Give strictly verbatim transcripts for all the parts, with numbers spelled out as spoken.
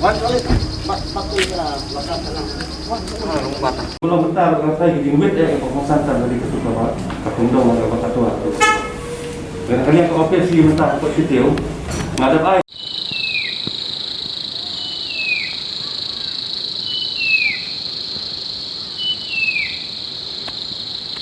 Kulo mynta ka sai ki jingwit eh ka kongsan tan dari ka suka ba ka kongdong ka ba ka tua. Kena kali ka office ki mynta ka sitio. Ngadap ai.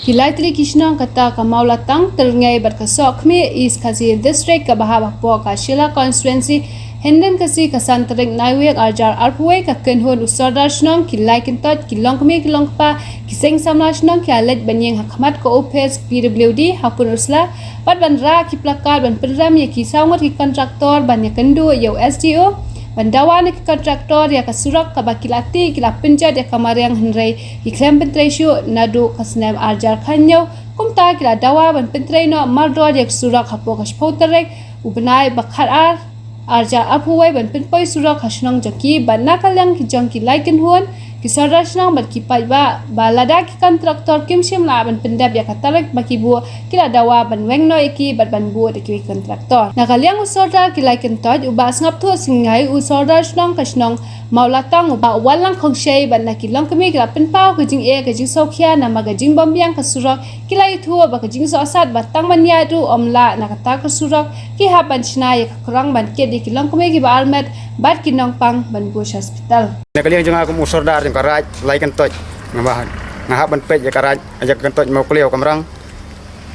Ki lai tylli ki shnong kata ka Mawlatang, Tyrngei bad ka Sohkhmih, East Khasi Hills District, kaba hap hapoh ka Shella Constituency, hynnin ka sngi ka san tarik Naiwieng arhajar arphew wei, ka kynhun u Sordar shnong, ki lai kyntoit, ki longkmie ki longkpa, ki seng samla shnong ki la leit ban ïeng ha khmat ka ophis P W D ha Pynursla bad ban rah ki placard ban pynrem ïa ki saw ngut ki kontraktor ban ïakynduh ïa u S D O ban dawa na ki kontraktor ïa ka surok kaba ki la tih ki la pynjot ïa ka mariang, hynrei ki khlem pyntrei shuh naduh ka snem arhajar khathynñiew. Kumta ki la dawa ban pyntrei noh mardor ïa ka surok hapoh ka shiphew tarik u bnai ba khatar arhajar arphew wei ban pynpoi surok ha shnong jong ki, bad na ka liang ki jong ki lai kynhun, ki sordar shnong bad ki paidbah, ba lada ki kontraktor kim shym lah ban pyndep ïa ka tarik ba ki buh, ki la dawa ban weng noh ïa ki bad ban buh da kiwei ki kontraktor. Na ka liang u sordar ki lai kyntoit u Bah Sngapthuh Syngai, u sordar shnong ka shnong Mawlatang, u Bah Wanlang Khongshei bad na ki longkmie ki la pynpaw ka jingeh ka jingsngewkhia namar ka jingbymbiang ka surok, ki la ïathuh ba ka jingsohsat ba tang ban ïaid ruh ym lah na kata ka surok, ki hap ban shna ïa ka krong ban kit ïa ki longkmie kiba armet bad ki nongpang ban buh sha hospital. Na ka liang jong nga kum u sordar jong ka Raid Lai Kyntoit, nga ba nga hap ban peit ïa ka Raid, ïa ka Kyntoit Mawkliaw Kamrang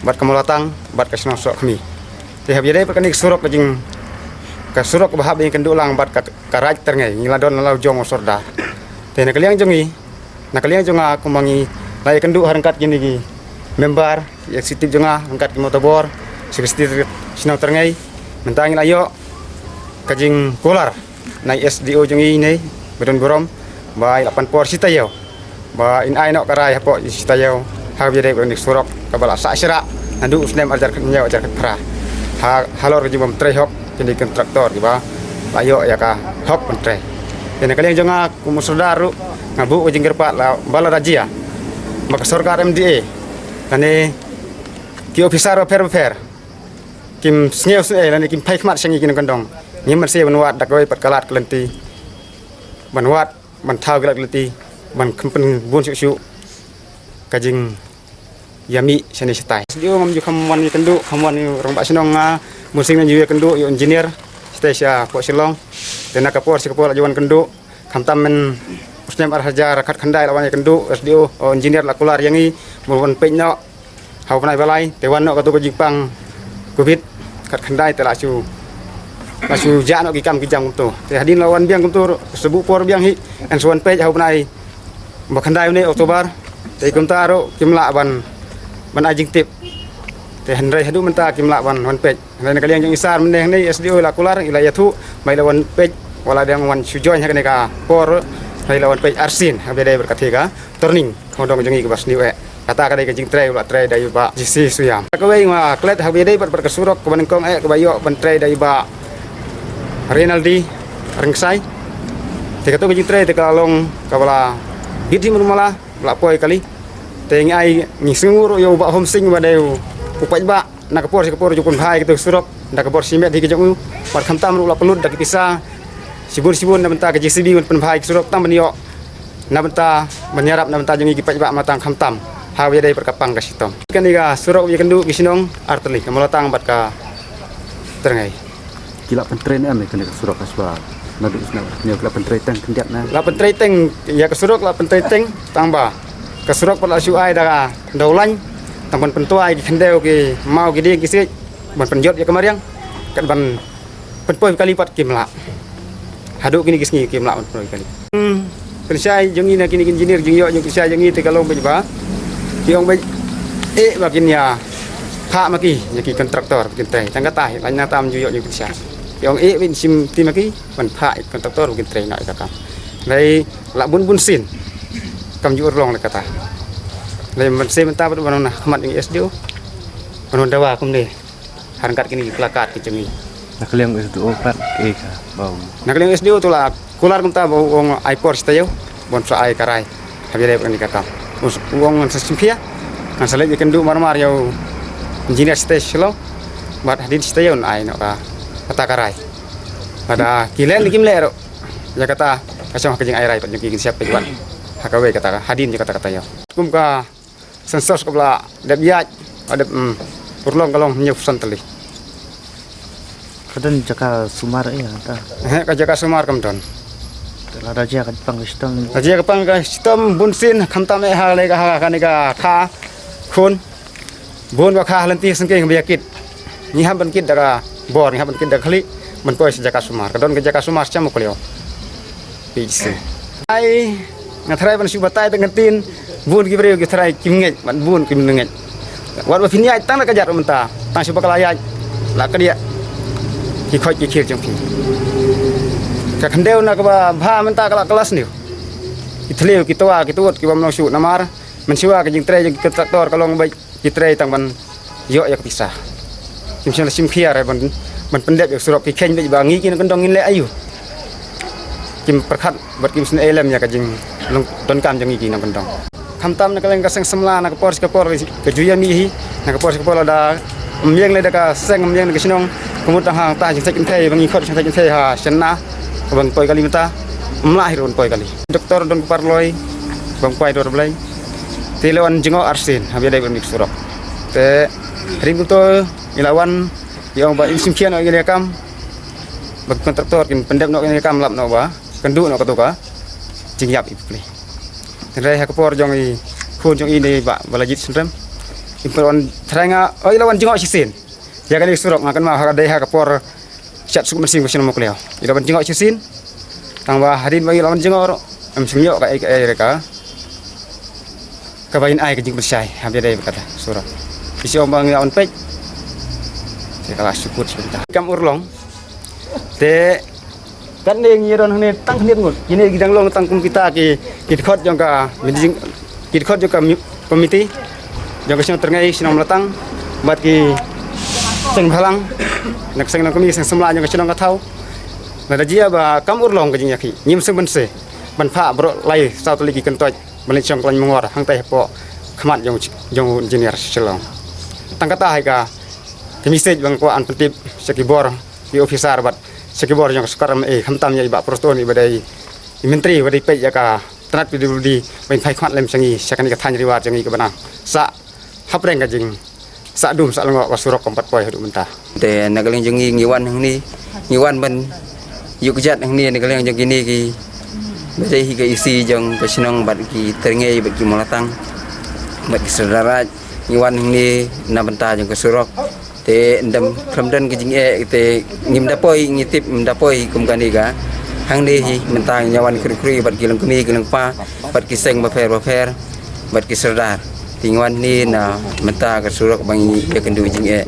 bad ka Mawlatang bad ka shnong Sohkhmih. Te hap ïadei bad kane ka surok ka jing, ka surok ba hap ban ïakynduh lang bad ka, ka Raid Tyrngei, ngi la don la la u jong u sordar. Te na ka liang jong ngi, na ka liang jong nga kum ma ngi la ïakynduh ha ryngkat kine ki member executive jong nga, ryngkat ki motobor, secretary shnong Tyrngei, mynta ngi la ïoh ka jingkular na i S D O jong ngi ne, ba don burom ba i la pan por shi taïew ba in ai noh ka rai hapoh shi taïew ha kaba ïadei bad kane ka surok kaba la sah shrah naduh u snem arhajar khathynñiew arhajar khatphra. Ha, halor ka jingbym trei hok kine ki kontraktor kiba la ïoh ïa ka hok ban trei. Te na ka liang jong nga kum u sordar ruh nga buh ka jingkyrpad la ba lada jia ba ka sorkar M D A lane ki ophisar bapher bapher kim sngew sngew lane kim phai khmat sha ngi ki nongkyndong, ngim banse ban wad da kawei pat ka lad ka lynti, ban wad ban thaw ki lad ki lynti ban kham pynbun shuh shuh ka jing ïa mih shane shatai. S D O ngam ju kham wan ïakynduh, kham wan ïa u rangbah shnong, nga Munsing ngan ju ïakynduh ïa u engineer shatai shapoh Shillong. Te na ka por sha ka por la ju wan kynduh. Khamtam mynta u snem arhajar khatkhyndai la wan ïakynduh, S D O, u engineer la kular ïa ngi ban wan peit noh ha u bnai ba lai, te wan noh kato ka jingpang covid khatkhyndai te la shu, la shu jah noh ki kam ki jam kumto. Te hadien la wan biang kumto, sa buh por biang hi, yn sa wan peit ha u bnai ba khyndai une October, te kumta ruh kim lah ban, ban ai jingtip. Te hynrei haduh mynta kim lah ban wan peit. Hynrei na ka liang jong i sar mynne hangne S D O i la kular, i la ïathuh ba i la wan peit, wat la dang wan shu join ha kane ka por, hynrei i la wan peit arsien ha kaba ïadei bad kata ka turning khongdong jong ngi kaba sniew eh. Kata ka dei ka jingtrei ba la trei da i Bah J C Suiam. Kawei nga klet ha kaba ïadei bad, bad ka surok kaba nyngkong eh kaba ïoh ban trei da i Bah Rinaldi Rynksai. Te kato ka jingtrei te ka la long kaba la bit hi mano mala, ba la poi kali. Te ngi ai, ngi sngewnguh ruh ïa u Bah Hom Sing ba dei u paidbah na ka por sha ka por ju pynbha ïa kato ka surok da ka bor shimet hi ka jong u. Bad khamtam ruh la pynlut da ki pisa shibun shibun na bynta ka J C B ban pynbha ïa ka surok, tang ban ïoh na bynta ban ïarap na bynta jong ngi ki paidbah, ma tang khamtam ha kaba ïadei bad ka pang ka shitom. Kane ka surok ba ïakynduh ki shnong artylli, ka Mawlatang bad ka Tyrngei. Ki la pyntrei ne em ïa kane ka surok, ka shuwa naduh snem arphew hynñiew ki la pyntrei teng khyndiat ne? La pyntrei teng ïa ka surok, la pyntrei teng, tang ba ka surok pat la shu ai da ka dawlaiñ, tang ban pyntua ïa ki khyndew, ki maw, ki dieng, ki siej ban pynjot ïa ka mariang, kat ban pynpoi kali pat kim lah. Haduh kine ki sngi kim lah ban pynpoi kali. Hmm, pynshai jong ngi na kine ki engineer jingïoh jong pynshai jong ngi te ka long beit ba ki ong beit eh ba kin ïa phah ma ki ïa ki kontraktor ba kin trei. Tang kata hi la nang tam ju ïoh jong pynshai. Ki ong eh beit shim ti ma ki ban phah ïa ki kontraktor ba kin trei noh ïa ka kam. Hynrei la bun bun sien kam ju urlong la kata. Hynrei mynta mynta bad ban wan ha khmat jong i S D O ban wan dawa kumne. Ha ryngkat kine ki placard ki jong ngi. Na ka liang S D O pat, eh, ka ba u. Na ka liang S D O to la kular kumta ba u ong ai por shi taïew ban sa ai ka rai ha kaba ïadei bad kane ka kam. U s-, u ong ngan sa shim khia, ngan sa leit ïakynduh mar mar ïa u engineer shatei Shillong bad hadien shi taïew yn ai noh ka, kata ka rai. Bad ki leh ne kim leh ruh, Ïa kata ka shong ha ka jingai rai pat jong ki, ngin sa peit wan ha kawei kata ka hadien jong kata kata ïa. Kum ka census kaba la dep ïaid, la dep, mm, pyrlong ka long hynñiew phew san tylli. Ka don jaka sumar ïa ta. Eh, ka jaka sumar kam don. Lada jia ka pang ka shitom. Ka jia ka pang ka shitom bun sien, khamtam eh ha lei ka ha kane ka kha khun. Bun ba kha ha lynti sngewsih ba ïa kit. Ngi hap ban kit da ka bor, ngi hap ban kit da ka khlieh, ban poi sha jaka sumar. Ka don ka jaka sumar sha Mawkliaw. P H C. Ai, nga tharai ban shu batai tang ka ktien, bun ki briew ki tharai kim ngeit, bad bun kim ngeit. Wat ba phin ïaid tang da ka jaka mynta, tang shu ba ka la ïaid, la ka dia ki khoit ki khir jong phi. Ka khyndew na kaba bha mynta ka la ka la sniew. Ki thliew, ki twa, ki tuot, ki bym long shuh namar mynshuwa ka jingtrei jong ki kontraktor ka long ba ki trei tang ban ïoh ïa ka pisa. Kim shym la shim khia re ban, ban pyndep ïa u surok, ki kheiñ beit ba ngi ki nongkyndong ngin leh aïu. Kim pyrkhat bad kim sngewlem ïa ka jinglong donkam jong ngi ki nongkyndong. Khamtam na ka liang ka seng samla, na ka por sha ka por ka ju ïa mih hi, na ka por sha ka por lada ym ïeng lei da ka seng, ym ïeng da ka shnong, ka mut tang hangta jingthait kynthei ba ngi khot jingthait kynthei ha shynna, ka ban poi kali mynta, ym lah hi ruh ban poi kali. Doktor don ka paraloi, bym kwai dor Blei. Te la wan jngoh arsien, haba ïadei bad une u surok. Te hadien kumto ngi la wan, ngi ong ba in shim khia noh ïa kane ka kam, ba ki kontraktor kin pyndep noh ïa kane ka kam, lap noh ba kynduh noh kato ka jingïap ïa phi. Hynrei ha ka por jong i khun jong i ne Bah Balajied Synrem, in pynwan tharai nga, oi, la wan jngoh shisien ïa kane ka surok, nga kynmaw ha ka dei ha ka por shad suk mynsiem ka shnong Mawkliaw. I la wan jngoh shisien. Tang ba hadien ba i la wan jngoh ruh, em shym ïoh kaei kaei re ka, kaba in ai ka jingpynshai haba ïadei bad kata surok. Ki shu ong ba ngi la wan peit. Te ka la shu kut shu bynta. Kam urlong. Te katne ngi don hangne tang khyndiat ngut. Kine ki dang long tang kum kita ki, ki dkhot jong ka meeting, ki dkhot jong ka mi-, komiti jong ka shnong Tyrngei, shnong Mlatang, bad ki seng bhalang, na ka seng nongkmie, seng samla jong ka shnong ka thaw. Lada jia ba kam urlong ka jingïakhih, ngim sngewbha ban phah baroh lai saw tylli ki kyntoit ban leit shong khlaiñ mongor hangtai hapoh khmat jong, jong u engineer Shillong. Tang kata hi ka, ka message ba nga kwah ban pyntip sha ki bor, ki officer bad sha ki bor jong ka sorkar, eh, khamtam ïa i Bah Prestone, i ba dei i myntri ba dei peit ïa ka tnat P W D, ba in phai khmat lem sha ngi, sha kane ka thaiñ Ri War jong ngi kaba nang sah hapdeng ka jing sah dum sah lyngngoh, ka surok kam pat poi haduh mynta. Te na ka liang jong ngi, ngi wan hangne, ngi wan ban ïuh kjat hangne na ka liang jong kine ki, ba dei hi ka E C jong ka shnong bad ki Tyrngei bad ki Mawlatang bad ki Sordar Raid, ngi wan hangne na bynta jong ka surok. Te ym don, khlem don ka jingeh te ngim da poi, ngi tip ym da poi kum kane ka. Hangne hi mynta ngi wan khri khri bad ki longkmie ki longpa bad ki seng bapher bapher bad ki sordar. Te ngi wan hangne na mynta ka surok ba ngi ïakynduh jingeh.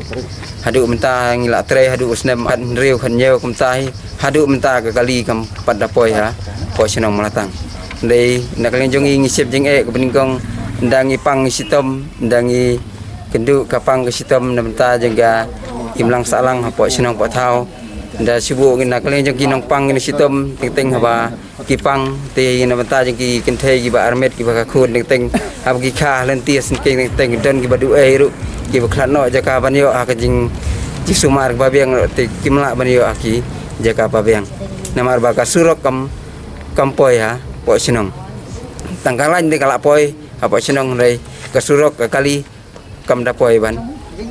Haduh mynta ngi la trei haduh u snem khathynriew khathynñiew kumta hi. Haduh mynta ka kali kam pat da poi hapoh shnong Mawlatang. Dei na ka liang jong ngi, ngi shep jingeh kaba nyngkong, ynda ngi pang ngi shitom, ynda ngi kynduh ka pang ka shitom na bynta jong ka imlang sahlang hapoh shnong hapoh thaw. Ynda shu buh ngi na ka liang jong ki nongpang ki nongshitom, teng teng haba ki pang, te na bynta jong ki kynthei kiba armet, kiba ka khun, teng teng haba ki kha ha lynti ha syngkien, teng teng don kiba duh ei ruh, kiba khlad noh jaka ban ïoh ha ka jing, jingsumar kaba biang ruh, te kim lah ban ïoh ha ki jaka ba biang. Namar ba ka surok kam, kam poi hapoh shnong. Tang ka lain te ka la poi hapoh shnong, hynrei ka surok, ka kali kam da poi ban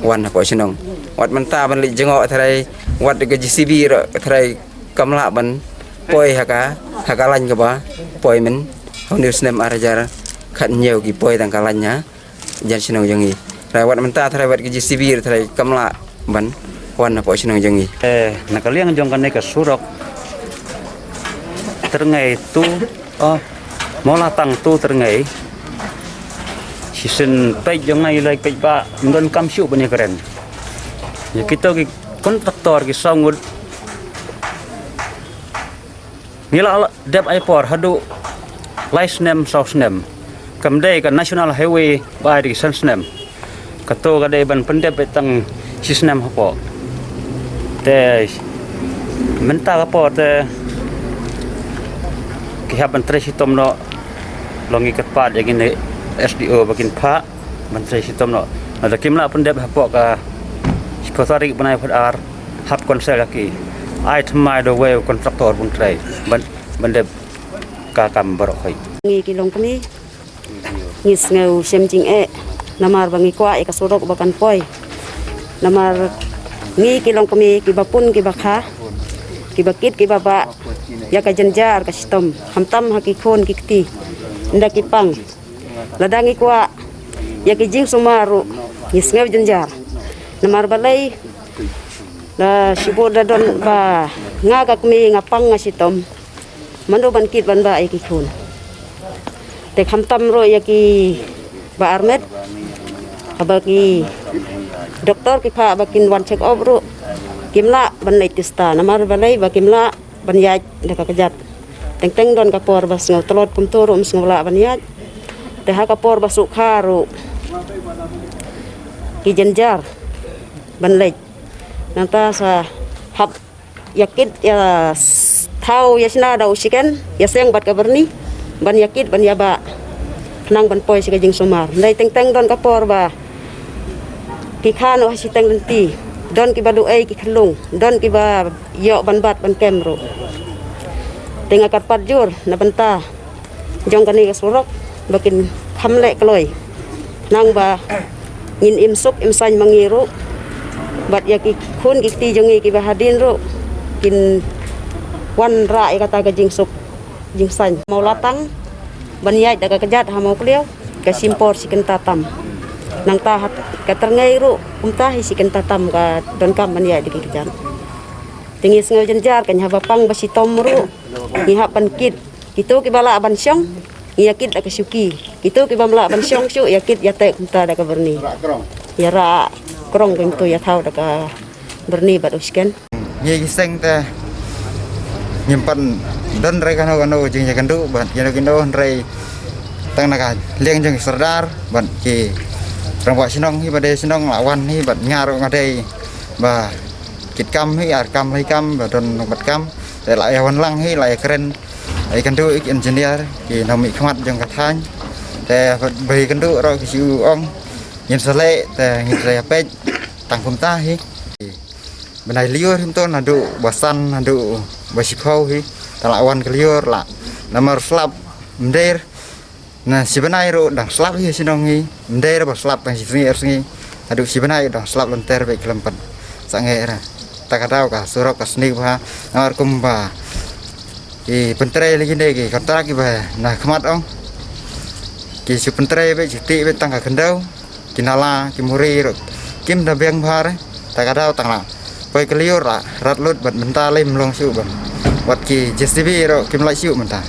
wan hapoh shnong. Wat mynta ban leit jngoh tharai, wat ka J C B ruh tharai kam lah ban poi ha ka, ha ka lain kaba poi myn ha une u snem ar hajar khathynñiew, ki poi tang ka lain hajan shnong jong ngi. Tharai wat mynta tharai wat ka J C B ruh tharai kam lah ban wan hapoh shnong jong ngi. Eh, na ka liang jong kane ka surok Tyrngei to, oh, Mawlatang to Tyrngei, shisien peit jong nga, i la peit ba ym donkam shuh ban ïakren. Ïa kito ki kontraktor ki saw ngut, ngi la dep ai por haduh lai snem saw snem. Kam dei ka National Highway ba ai da ki san snem. Kato ka dei ban pyndep beit tang shi snem hapoh. Te mynta ka por te ki hap ban trei shitom noh, long ngi kyrpad ïa kine S D O ba kin phah ban trei shitom noh. Lada kim lah pyndep hapoh ka shiphew tarik bnai phaw ar, hap council ïa ki. Ai thymmai da uwei u kontraktor ban trei. Ban Ban dep ka kam baroh khoi. Ngi ki longkmie ngi sngew shem jingeh namar ba ngi kwah ïa ka surok ba kan poi. Namar ngi ki longkmie kiba pun kiba kha, kiba kit kiba bah ïa ka jynjar ka shitom, khamtam ha ki khun ki kti, ynda ki pang. Lada ngi kwah ïa ki jingsumar ruh ngi sngew jynjar. Namar balei? Da shibun da don ba nga ka kmie nga pang nga shitom, mano ban kit ban bah ïa ki khun. Te khamtam ruh ïa ki ba armet, haba ki doktor ki phah ba kin wan check up ruh kim lah ban leit tista. Namar balei? Ba kim lah ban ïaid da ka kjat. Teng teng don ka por ba sngew tlot kumto ruh ym sngew lah ban ïaid. Te ha ka por ba suk kha ruh ki jynjar ban leit. Nangta sa hap ïa kit ïa s-, thaw ïa shna da u shiken, ïa seng bad ka byrni ban ïa kit ban ïa bah, khnang ban poi sha ka jingsumar. Ndai teng teng don ka por ba ki kha noh ha shiteng lynti, don kiba duh ei ki khyllung, don kiba ïoh ban bat ban kem ruh. Te nga kyrpad jur na bynta jong kane ka surok ba kin kham leh kloi, nang ba ngin im suk im saiñ ma ngi ruh bad ïa ki khun ki kti jong ngi kiba hadien ruh kin wanrah ïa kata ka jingsuk jingsaiñ. Mawlatang ban ïaid da ka kjat ha Mawkliaw ka shim por shi kynta tam. Nangta ha ka Tyrngei ruh kumta hi shi kynta tam ka donkam ban ïaid da ki kjat. Te ngi sngew jynjar kan haba pang ba shitom ruh ngi hap ban kit. Kito kiba lah ban shong ngi ïa kit da ka shuki. Kito kiba ym lah ban shong shuh ïa kit ïa teh kumta da ka byrni. Ïa rah krong kumto ïa thaw da ka byrni bad u shiken. Ngi ki seng te ngim pat don re kano kano jingïakynduh bad kino kino hynrei tang na ka liang jong ki sordar bad ki rangbah shnong hi ba dei shnong la wan hi bad nga ruh nga dei ba kit kam hi ar kam lai kam ba don nong bad kam te la ïa wan lang hi la ïa kren ïa kynduh ki engineer ki nongmihkhmat jong ka thaiñ te ba ïakynduh ruh ki shu ong ngin sa leh te ngin sa ïa peit tang kumta hi. Bnai lyiur hi mynta naduh ba san naduh ba shiphew hi. Te la wan ka lyiur la namar slap mder. Na shi bnai ruh dang slap hi shnong hi. Mder ba slap tang shi sngi ar sngi. Naduh shi bnai dang slap lynter bad khlem pat sangeh ra. Ta ka daw ka surok ka snik bha namar kumba ki pyntrei lagi ne ki kontrak kiba na khmat ong ki shu pyntrei bad ki tih bad tang ka khyndew. Ki nala ki muri ruh kim da biang bha re. Ta ka daw tang la poi ka lyiur la rat lut bad mynta lei ym long shuh bad wat ki J C B ruh kim lah shuh mynta.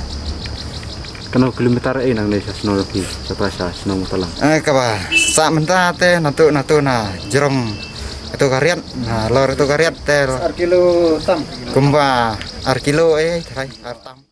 Kano kilometer ei nangne sha shnong jong phi, sha pa sha shnong Mawtalang? Eh, kaba sah mynta te natu natu na jrong kato ka riat na lor kato ka riat te ar kilo tam. Kumba ar kilo ei, tharai ar tam.